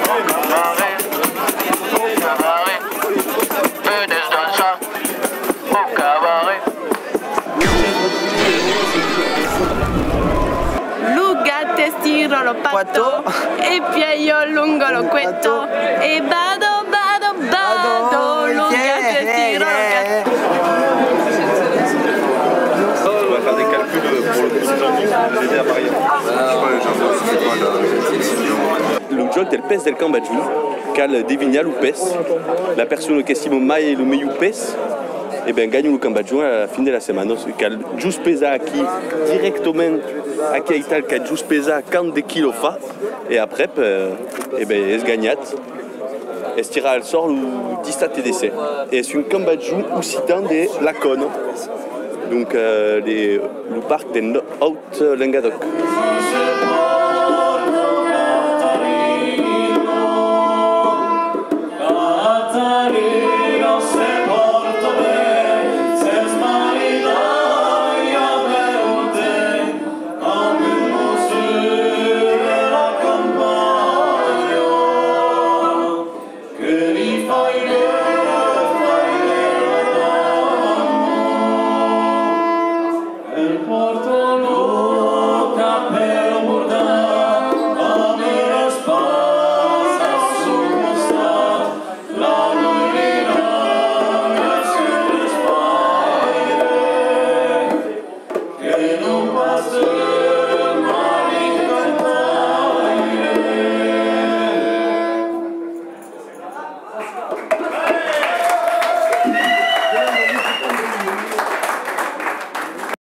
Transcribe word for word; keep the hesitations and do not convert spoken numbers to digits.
Cabaret, au cabaret, au cabaret. Lo gat estira lo pato, pato, e pièi lo longa lo cueto, e bado, bado, bado, lo gat estira lo gat. On va faire des calculs pour le pourcentage de les appareils. Lo jòc del pes del cambajon, cal devinhar lo pes. La persona qu'estima mai lo melhor pes, e ben, ganha lo cambajon a la fin de la setmana. Cal just pesar aquí dirèctament, aquí aital, cal just pesar quant de quilò fa, e aprèp, eh, e ben, es ganhat. Es tirat al sòrt lo dissabte de ser. Es un cambajon occitan de Lacona, donc, eh, le, lo parc de Haut Lengadòc.